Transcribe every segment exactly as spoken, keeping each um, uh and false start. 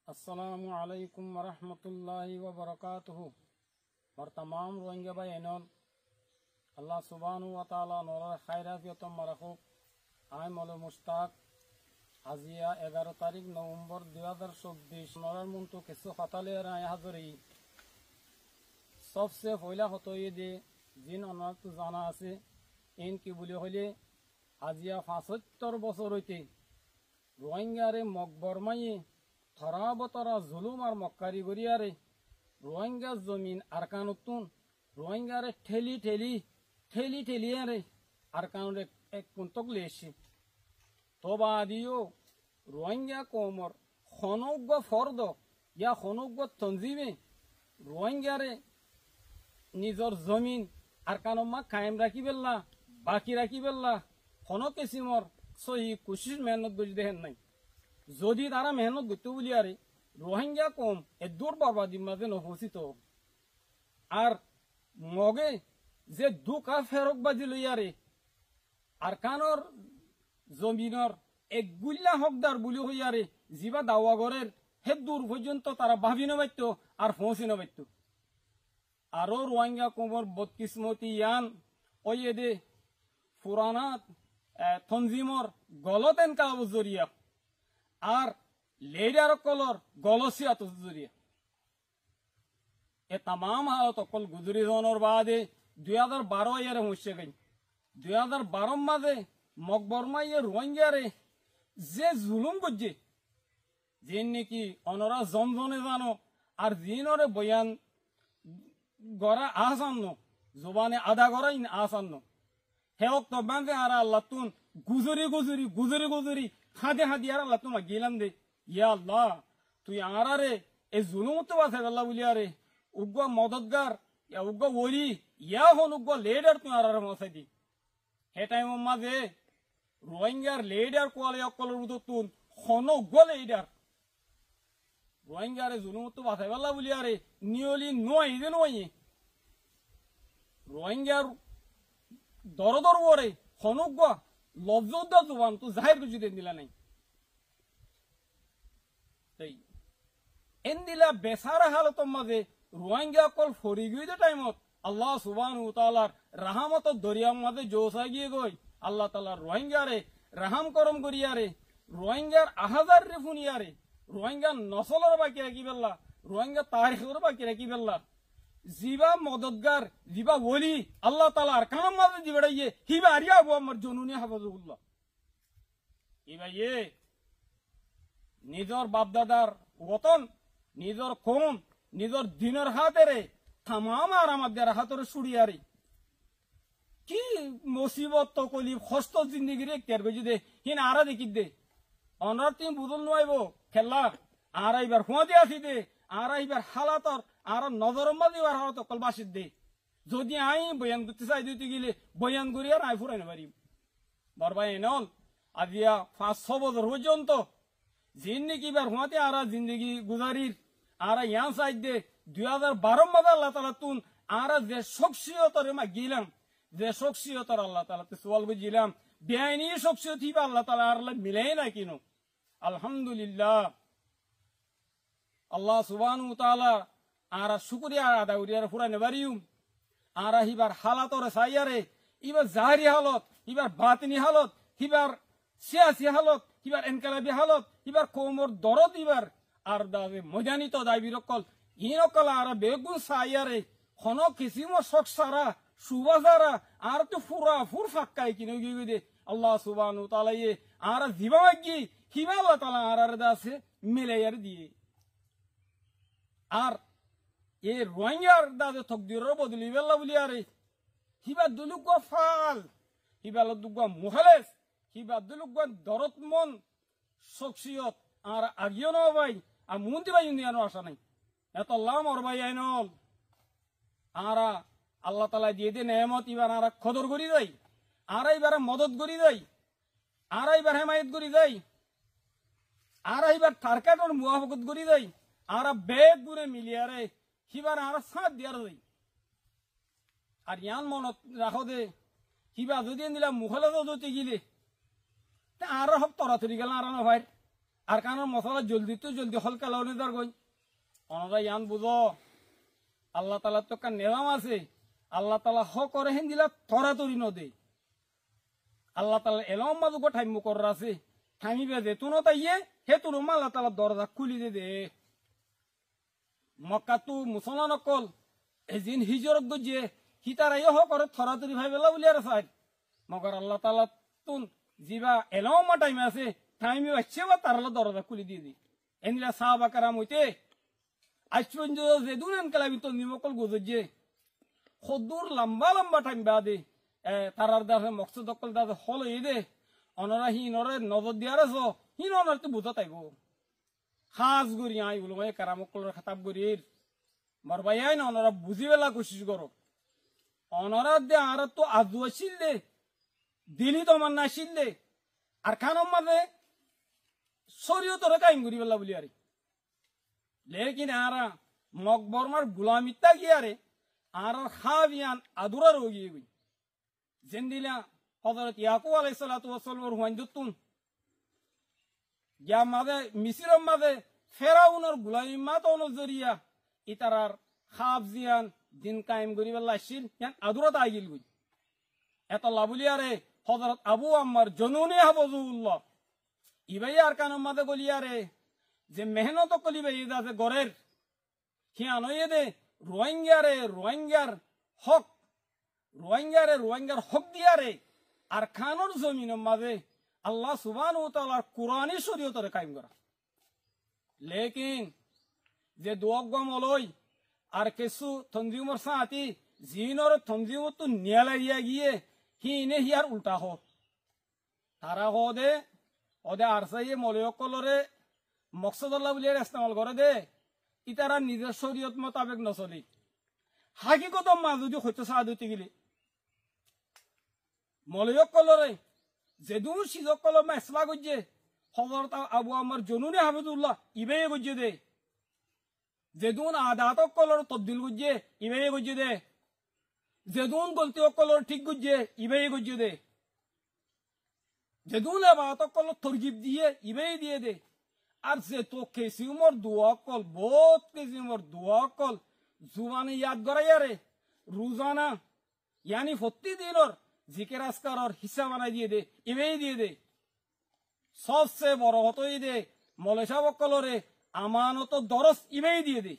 Assalamu alaikum warahmatullahi wabarakatuhu. Mor tamam Rohingya bái ainol, Allah subhanahu wa taala onorar háir afiyotot rakók. Añí Mole Mushtaq, aziya egaro tarik November dui házar sobbic, onorar muntu kessú hotá loiyaré añí házir óiyi. Sobse foila hotá óiye de, zin onorattu zana asé, in ki buli hoilé, aziya fañsóttor bosór óite Rohingyare Mog Bormaye torá botora zulum ar mokkari goriyaré Rohingyar zomin Arkanottún Rohingyare théli théli, théli théli aré Arkanor ek, ek puntok loi aiccé. Toba adiyó Rohingya koumor honó uggwá fordo ya honó uggwá tonzime Rohingyare nizor zomin Arkanot ma kaim rakíbella, baki rakíbella honó kisimor sóhi kucíc mehénnot goijjé de hén nái. Zodi tará mehénnot goittó buliyaré Rohingya koum eddúr borbadir mazé nofoóñsito. Ar Moge ze duk a ferok bazi loiyaré Arkanor zominor ek guilla hókdar buli hoiyaré zibá dawa gorér, hé dur foijjonto tará báfi nofaitto ar foóñsi nofaitto. Aró Rohingya koumor bodkismoti yián óiye de furanat, e, tonzimor golot enkabor zoriya ar lidar ókkolor golot siyasotor zoriya. E tamam halot ókkol guzori zonor baade dui házar baró aiyaré foóñsegoi. Dui házar baró mazé Mog Bormaye Rohingyare ze zulum goijjé, ziín niki onora zon zone zano, ar ziínoré boyan gora asan no, zubane ada gora in asan no. Hé okto mazé añára Allattún guzori guzori, guzori guzori, hañdi hañdi añára Allattún maggilam de, ya Allah, tui añárare e zulumottu basaibálla buliyaré uggwá modotgar, ya uggwá woli, ya hon uggwá lidar tui añárare foóñsai di. Hé thaimor mazé Rohingyar lidar kuwali ókkolor bútottún honó uggwá lidar Rohingyare zulumottu basaibálla buliyaré niyoli nuaiye de nuaiye. Rohingyar dorodor uore honó uggwá lofzó uddá zubanttu zahir goijjé de endilla nái. Tei endilla besara halotor mazé Rohingya ókkol fori giyé de thaimot Allah subhanahu wa taalar rahámotor doriyar mazé zousai giyé goi. Allah taala Rohingyare rahám korom goriyaré, Rohingyar ahazarre funiyaré, Rohingyar nosoloré baki rakíbálla, Rohingyar tarikóre baki rakíbálla zibá modotgar, zibá woli Allah taala Arkanor mazé zibá tháiye, híba Ariya Abu Ammar Jununi hafizahullah. Íbaye nizor bafdadar woton, nizor koum, nizor dinor hátere tamam aramar diyar hátoré cúçiyaré ki musibot, tokolif, hostor zindegiré ektiyar goijjé de, hín añára dekír de. Onoráttu buzon nuaibó, kiyólla añára íbar fúañti así de, añára íbar hálator, añárar nozoror mazé íbar hálot ókkol bacír de. Zodi añí boyan goittó sai de óite gile, boyan gorí ar añí furai nofarim. Mor bái ainol, aziya fañs só bosór foijjonto ziín niki íbar fúañti añára zindegi guzarir, añára yián saidde, dui házar baró mazé Allah taalattún añára ze cókciyotoré maggilam, ze cókciyotor Allah taalattú suwal goijjilam, beaini cókciyot híba Allah taala añáralla milaiye naki no. Alhamdulillah. Allah subhanahu wa taala añára cúkuriya ada gorí ar furai nofariyum. Añára híbar hálatoré saiyaré, híbar zahiri hálot, híbar batini hálot, híbar siyasi hálot, híbar enkelabi hálot, híbar koumor dorot, híbar ar daze moidani todabir ókkol, iín ókkol añára beggún saiyaré, honó kisimor cók sára, cubá sára, añárattú fura fur fakka ekin óigiyoi de. Allah subhanahu wa taalaye añára zibá maiggi, híba Allah taala añáraré daze milaiyaré diyé. Ar e Rohingyar daze tokdiroré bodolibálla buliyaré, híba duluggúa faal, híba duluggúa muhálef, híba duluggúa dorotmon cókciyot añára agiyó no fai, ar muúntu faiyum de yián acá nái. Etolla mor bái ainol, añára Allah taala diyé de neemot íbar añára kodor gorí zai, añára íbaré modot gorí zai, añára íbar hémayot gorí zai, añára híbar targetor muwafakot gorí zai, añára beggúne miliyaré híbaré añára sáñt diyaré zai. Ar yián monot rakó de, híba zodi endilla muhálefot óite gile, te añárar hók toratori gele añára no fair. Arkánor mosala zoldittú zoldi hól kela ói zargói. Onorá yián buzó, Allah taalattú ekkán nezam asé, Allah taala hókore héndilla toratori node. Allah taala elóm mazé uggwá thaim mukorror asé, thaim ibá zetúnot aiyé, hétúnot Allah taala doroza kúli diyé de. Mokkattú musolman ókkol ezin hijrot goijjé, hítara yó hókore toratori faibólla buli aró sair. Mogor Allah taalattún zibá elóm thaim asé, thaim ibá aiccé bade tarálla doroza kúli diyé de. Endilla sáhaba keram óite, aic foijjonto zedún enkelabi tonzim ókkol guzoijjé, hoddúr lamba lamba thaim bade, e, tarár de asé moksod ókkol de asé hól óiye de, onorá híinoré nozor diyar asó, híin onoráttu buzát aibó. Hás gorí aññí ulamaye keram ókkoloré hétab gorír. Mor báiyain, onorá buzíbolla kucíc goró. Onorá de añáráttu arzu accíl de, dili tomanna accíl de, Arkánor mazé córiyotoré kaim goríbolla buli aré. Lékin añára Mog Bormar gulamittú giyaré, añárar háf yián adúra roói giyé goi. Zendilla Hozorot Yakub alaihissalatu wassalamor fuaindóttun giyá mazé, Misiror mazé Feraunor gulami matonor zoriya ítarar háf ziyán din kaim goríbolla accíl, yián adúra táigil goi. Etolla buli aré Hozorot Abu Ammar Jununi hafizahullah, ibáye Arkánor mazé goli aré ze mehénot ókkol ibáye de asé gorér, híyan óiye de Ruáingaré Ruáingar hók, Ruáingaré Ruáingar hók diyaré Arkánor zominor mazé Allah subhánahu wa taalar Kurani córiyotoré kaim gorá. Lékin ze duwá uggwá moloi ar kessú tonzimor sáñti ziínoré tonzimottú niyalai diya giyé, híine híyar ultha hoó. Tará hoó de, óde ARSA ye moloi ókkoloré moksódolla buli estemal goré de, ítara nizor córiyot mutabek nosolé. Hákikotor mazé zodi hoitó saá de óite gelé, moloi ókkoloré zedún ciz ókkolor maisala goijjé, Hozorot Abu Ammar Jununi hafizahullah ibáye goijjé de. Zedún adat ókkolor tobdil goijjé, ibáye goijjé de. Zedún golti ókkolor thík goijjé, ibáye goijjé de. Zedún ebadot ókkolor torgib diyé, ibáye diyé de. Ar zeto kesimor duwa ókkol, boóut kesimor duwa ókkol, zubane yad goráiyaré, ruzana, yáni fottí dinor zikir askaror hissá banai diyé de, ibáye diyé de. Sobse boro hotá óiye de, moloi sáb ókkoloré amanotor doros ibáye diyé de.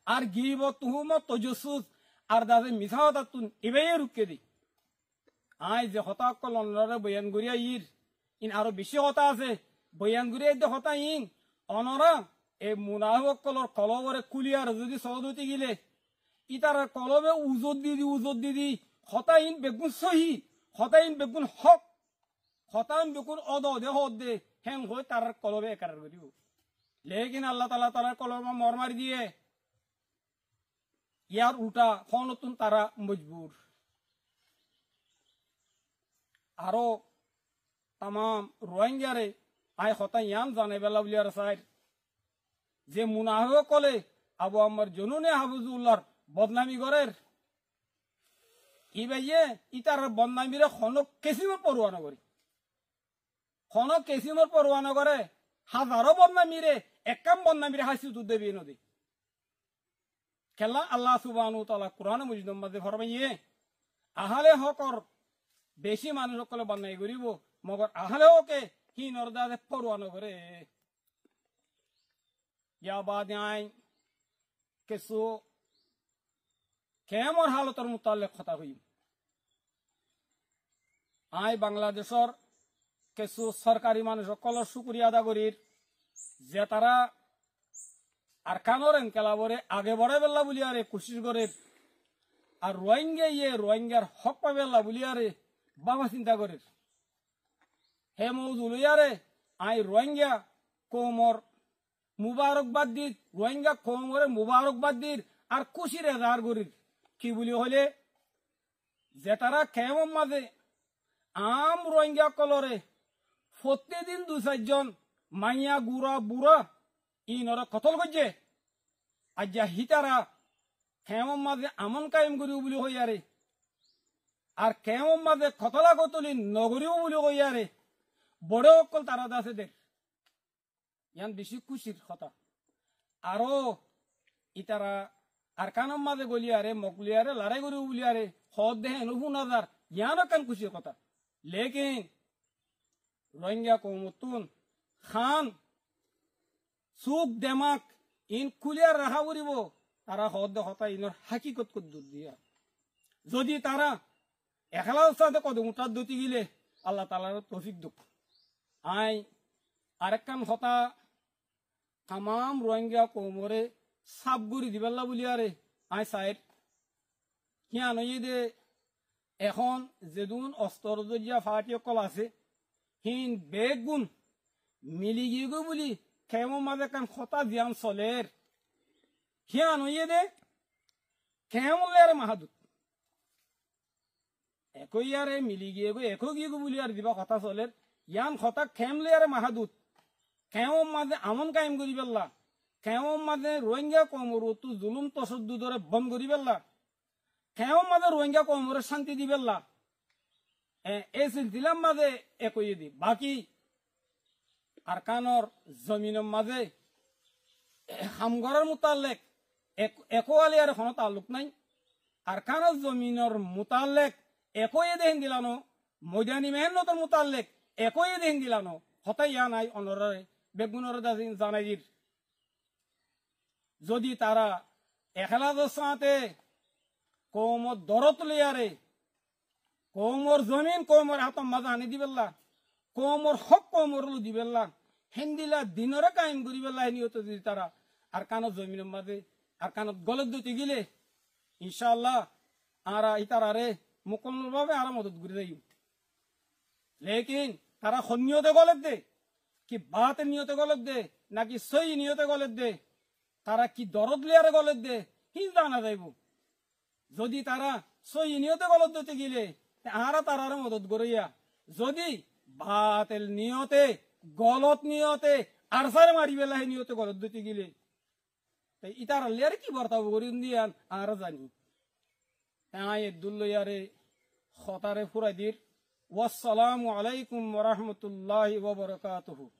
Ar gibot, tuhumot, tojassus, ar de asé misá hotáttun ibáye rukké de. Aññí ze hotá ókkol onoráre boyan gorí aiyír, in aró bicí hotá asé, boyan gorí aiyír de hotá iín, onorá e munafek ókkolor kolobore kúliyaré zodi soó de óite gelé, ítarar kolobe uzot di di, uzot di di, hotá iín beggún sóhi, hotá iín beggún hók, hotá iín beggún ódode hoódde, héen hoói tarár kolobe ekarar goríbou. Lékin Allah taala tarár kolobe moór mari diyé, yar ultha hoónottún tará mojbur. Aró tamam Ruáingaré aññí hotá yián zanaibólla buli aró sair. Ze munafek ókkole Abu Ammar Jununi hafizahullar bodnami gorér, ibáye ítarar bodnamire honó kesimor foruwa nogoré. Honó kesimor foruwa nogoré, hazaró bodnamire, ekkán bodnamire hási utur de biye node. Kiyólla Allah subhánahu wa taala Kuran Mojidor mazé formaiyé, ahale hókor beci manúic ókkole bodnami goríbou, mogor ahale hóke híinor de asé foruwa nogoré. Yar baade aññí kessú kemor halotor mutallek hotá hoiyum. Aññí Bangladecór kessú sorkari manúic ókkolor cúkuriya ada gorír, ze tará Arkanor enkelabore age boráibolla buliyaré kucíc gorér, ar Ruáingaye Ruáingar hók faibólla buliyaré báfa sinta gorér. Hé mouzu loiyaré aññí Ruáinga koumor mubarokbad dir, Ruáinga koumoré mubarokbad dir, ar kúcir ezahar gorír. Ki buli hoilé, ze tará kemor mazé aám Ruáinga ókkoloré fottí din dui sair zon maiya, gura, bura iínoré kotól goijjé, aijja hítara kemor mazé amon kaim goríbou buli hoiyaré, ar kemor mazé kotola kotoli nogoríbou buli hoiyaré, Boro ókkol tará de asé der. Yián bicí kúcir hotá. Aró ítara Arkanor mazé goliyaré, Mok loiyaré larái goríbo buliyaré hoódde héen ó fúna zar, yián ó ekkán kúcir hotá. Lékin Rohingya koumottún hán, suk, demak iín kuliyar raká foribó, tará hoódde hotá iínor hákikot hoddúr diya. Zodi tará ekélasor sáñte kodom uthát dóti gilé Allah taalar toufik douk. Aññí arekkán hotá tamam Rohingya koumoré sáf gorí dibálla buliyaré aññí sair. Híyan óiye dé, ehón zedún ostor dóijja faáti ókkol asé, híin beggún mili giyé goi buli kemor mazé ekkán hotá ziyán solér. Híyan óiye dé, kemor loiyaré mahádut. Ek óiyaré mili giyé goi, ek ói giyé goi buli ar zibá hotá solér, yián hotá kemor loiyaré mahádut. Kemor mazé amon kaim goríballa, kemor mazé Rohingya koumor uottú zulum tocoddudoré bon goríballa, kemor mazé Rohingya koumoré cánti dibálla. E, e silsilar mazé ek óiye dé. Baki Arkanor zominor mazé ham gorár mutallek ek, ek ówa loiyaré honó taalluk nái. Arkanor zominor mutallek ek óiye dé héndilla no, moidani mehénnotor mutallek ek óiye dé héndilla no. Hotá yián aññí onoráre beggúnoré dá zanai dir. Zodi tará ekélasor sáñte koumor dorot loiyaré, koumor zomin koumor átor mazé aní dibálla, koumor hók koumoré loi dibálla, héndilla dinoré kaim goríbálla hé niyote zodi tará Arkanor zominor mazé, Arkanot golot dóti gilé, incá Allah, añára ítararé mukammal bábe añára modot gorí zaiyum. Lékin tará hon niyote golot dé, ki batil niyote golot dé, náki sóiyi niyote golot dé, tará ki dorot loiyaré golot dé, híin zana zaibó. Zodi tará sóiyi niyote golot dóti gilé, te añára tararé modot goróiya. Zodi batil niyote, golot niyote, ARSA re maribálla hé niyote golot dóti gilé, te ítarar loiyaré ki bortaw goríyum dé yián añára zani. Te aññí eddúr loiyaré hotáre fúrai dir. Wassalamu alaikum warahmatulláhi wabarakátuhu.